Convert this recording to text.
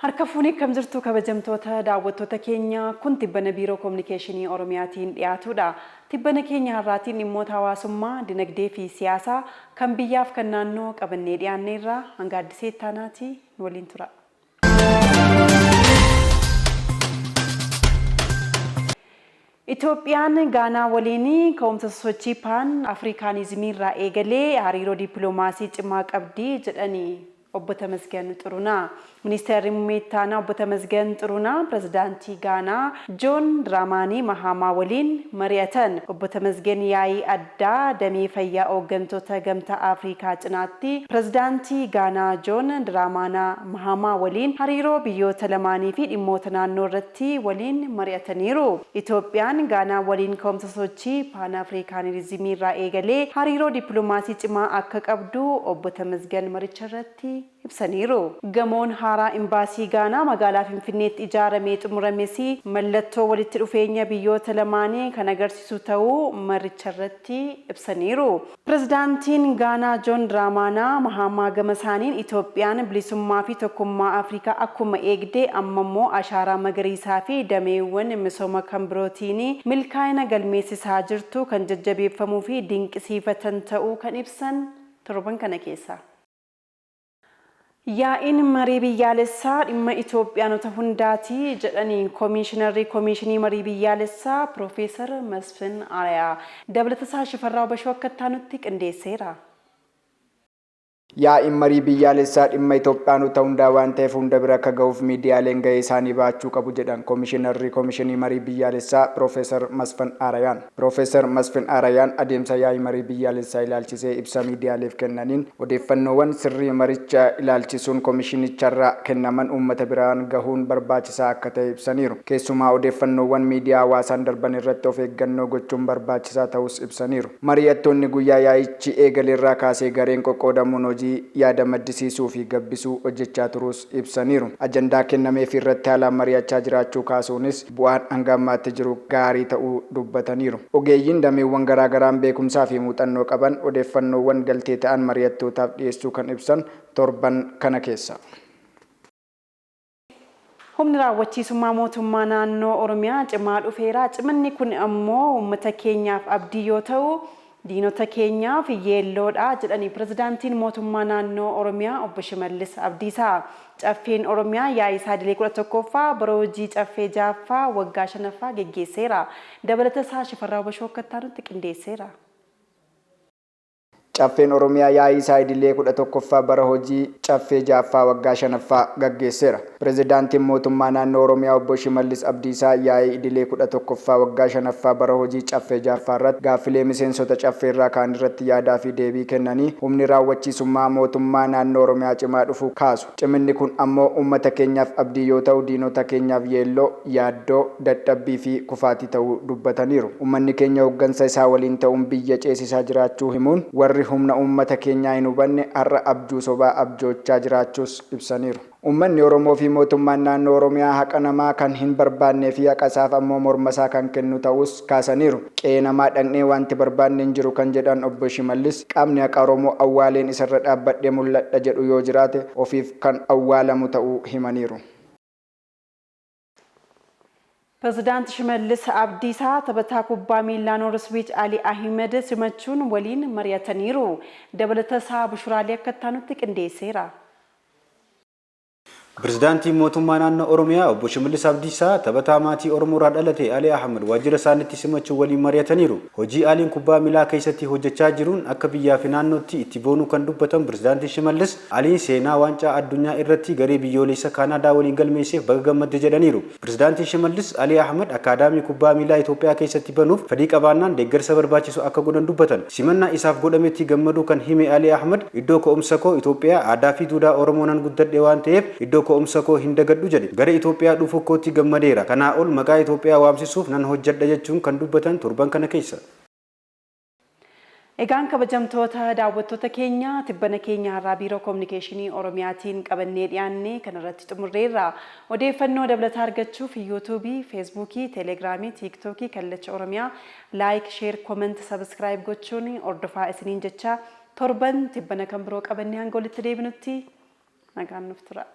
Harka fuunee akkam jirtu, kabajamtoota daawwattoota keenya? Kun tibbana Biiroo Kominikeeshinii Oromiyaatiin dhiyaatudha. Tibbana keenya har'aatiin dhimmoota hawaasummaa, dinagdee fi siyaasaa kan biyyaaf kan naannoo qabannee dhiyaanneerra. Hanga Addisee Ittaanaati nu waliin tura. Itoophiyaan Gaanaa waliin ka'umsa sosochii Paan Afrikaanizimii irraa eegalee hariiroo dippiloomaasii cimaa qabdi jedhani Obbo Tamasgan Xurunaa. Ministeerri Muummee Ittaanaa Obbo Tamasgan Xurunaa Pirezidaantii Gaanaa Joon Diraamaanii Mahaamaa waliin mari'atan. Obbo Tamasgen yaa'ii addaa damee fayyaa ooggantoota Gamtaa Afrikaa cinaatti Pirezidaantii Gaanaa Joon Diraamaanaa Mahaamaa waliin hariiroo biyyoota lamaanii fi dhimmoota naannoo irratti waliin mari'ataniiru. Itoophiyaan Gaanaa waliin ka'umsa sosochii Paan Afrikaanizimii irraa eegalee hariiroo dippilomaasii cimaa akka qabdu Obbo Tamasgan maricharratti ibsaniiru. Gamoon haaraa Imbaasii Gaanaa magaalaa Finfinneetti ijaaramee xumurames mallattoo walitti dhufeenya biyyoota lamaanii kan agarsiisu ta'uu maricharratti ibsaniiru. Pirezidaantiin Gaanaa Joon Diraamaanaa Mahaamaa gamasaaniin, Itoophiyaan bilisummaa fi tokkummaa Afrikaa akkuma eegde ammammoo ashaaraa magariisaa fi dameewwan misooma kan birootiin milkaa'ina galmeessisaa jirtu kan jajjabeeffamuu fi dinqisiifatan ta'uu kan ibsan torban kana keessa. Yaa'iin marii biyyaalessaa dhimma Itoophiyaanota hundaati jedhani Komiishinarri Komiishinii Marii Biyyaalessaa Piroofeesar Masfin Arayaa. Dabalatasaa Shifarraaw Bashoo akka itti aanutti qindeesseera. Yaa'iin marii biyyaalessaa dhimma Itoophiyaanota hundaa waan ta'eef hunda bira akka gahuuf miidiyaaleen gahee isaanii bahachuu qabu jedhan Komishinarri Komishinii Marii Biyyaalessaa Piroofeesar Masfan Arayaan. Piroofeesar Masfin Arayaan adeemsa yaa'ii marii biyyaalessaa ilaalchisee ibsa miidiyaaleef kennaniin, odeeffannoowwan sirrii maricha ilaalchisuun komishinicharraa kennaman uummata biraan gahuun barbaachisaa akka ta'e ibsaniiru. Keessumaa odeeffannoowwan miidiyaa hawaasaan darban irratti of eeggannoo gochuun barbaachisaa ta'uus ibsaniiru. Mari'attoonni guyyaa yaa'ichi eegalerraa kaasee gareen qoqqoodamuun hojii yaada maddisiisuu fi gabbisuu hojjechaa turuus ibsaniiru. Ajandaa kennameefiirratti haalaan mari'achaa jiraachuu kaasuunis, bu'aan hanga ammaatti jiru gaarii ta'uu dubbataniiru. Ogeeyyiin dameewwan garaagaraan beekumsaa fi muuxannoo qaban odeeffannoowwan galtee ta'an mari'attootaaf dhiyeessuu kan ibsan torban kana keessa. Humni raawwachiisummaa mootummaa naannoo Oromiyaa cimaa dhufeera. Ciminni kun ammoo uummata keenyaaf abdii yoo ta'u, diinota keenyaaf yeelloodha jedhani Pirezidaantiin Mootummaa Naannoo Oromiyaa Obbo Shimallis Abdiisaa. Caffeen Oromiyaa yaa'ii isaa idilee 11ffaa bara hojii Caffee 6ffaa waggaa 5ffaa geggeesseera. Dabalata isaa Shifarraaw Bashoo akka itti aanutti qindeesseera. Caffeen Oromiyaa yaa'ii isaa idilee 11ffaa bara hojii Caffee 6ffaa waggaa 5ffaa gaggeesseera. Pirezidaantiin Mootummaa Naannoo Oromiyaa Obbo Shimallis Abdiisaa yaa'ii idilee 11ffaa waggaa 5ffaa bara hojii Caffee 6ffaarratti gaaffilee miseensota Caffeerraa ka'anirratti yaadaafi deebii kennanii humni raawwachiisummaa mootummaa naannoo Oromiyaa cimaa dhufuu kaasu. Ciminni kun ammoo uummata keenyaaf abdii yoo ta'u diinota keenyaaf yeelloo, yaaddoo, dadhabbii fi kufaatii ta'uu dubbataniiru. Uummanni keenya hoggansa isaa waliin ta'uun biyya ceesisaa jiraachuu himuun, warri humna uummata keenyaa hin hubanne har'a abjuu sobaa abjoochaa jiraachuus ibsaniiru. Uummanni Oromoo fi mootummaan naannoo Oromiyaa haqa namaa kan hin barbaannee fi haqasaaf ammoo mormasaa kan kennu ta'uus kaasaniiru. Qe'ee namaa dhaqnee waanti barbaanne hin jiru kan jedhan Obbo Shimallis, qaamni haqa Oromoo awwaaleen isarra dhaabbadhee mul'adha jedhu yoo jiraate ofiif kan awwaalamu ta'uu himaniiru. Pirezidaanti Shimallis Abdiisaa taphataa kubbaa miillaa Noorswiich Alii Ahimed simachuun waliin mari'ataniiru. Dabalatasaa Bushuraalee akka itti aanutti qindeesseera. Pirezidaantiin Mootummaa Naannoo Oromiyaa Obbo Shimallis Abdiisaa taphataa maatii Oromoorraa dhalate Alii Ahimad waajjira isaaniitti simachuun waliin mari'ataniiru. Hojii Aliin kubbaa miilaa keessatti hojjechaa jiruun akka biyyaafi naannootti itti boonuu kan dubbatan Pirezidaanti Shimallis, Aliin seenaa Waancaa Addunyaa irratti garee biyyooleessa Kaanaadaa waliin galmeesseef baga gammadde jedhaniiru. Pirezidaanti Shimallis, Alii Ahmad akkaadaamii kubbaa miilaa Itoophiyaa keessatti banuuf fedhii qabaannaan deeggarsa barbaachisu akka godhan dubbatan. Simannaa isaaf godhametti gammaduu kan hime Alii Ahmad, iddoo ka'umsa koo Itoophiyaa, aadaa fi duudhaa Oromoo nan guddadhe waan ta'eef iddoo ka'umsa koo hin dagadhu jedhe. Gara Itoophiyaa dhufuu kootti gammadeera. Kanaa ol maqaa Itoophiyaa waamsisuuf nan hojjedha jechuun kan dubbatan torban kana keessa. Egaan kabajamtoota daawwattoota keenya, tibbana keenya har'aa Biiroo Kominikeeshinii Oromiyaatiin qabannee dhiyaanne kanarratti xumurreerra. Odeeffannoo dabalataa argachuuf Yuutuubii, Feesbuukii, Teeleegiraamii, Tiiktookii Kallacha Oromiyaa like, share, comment, subscribe gochuun hordofaa isiniin jecha, torban tibbana kan biroo qabannee hanga walitti deebinutti nagaan nuuf tura.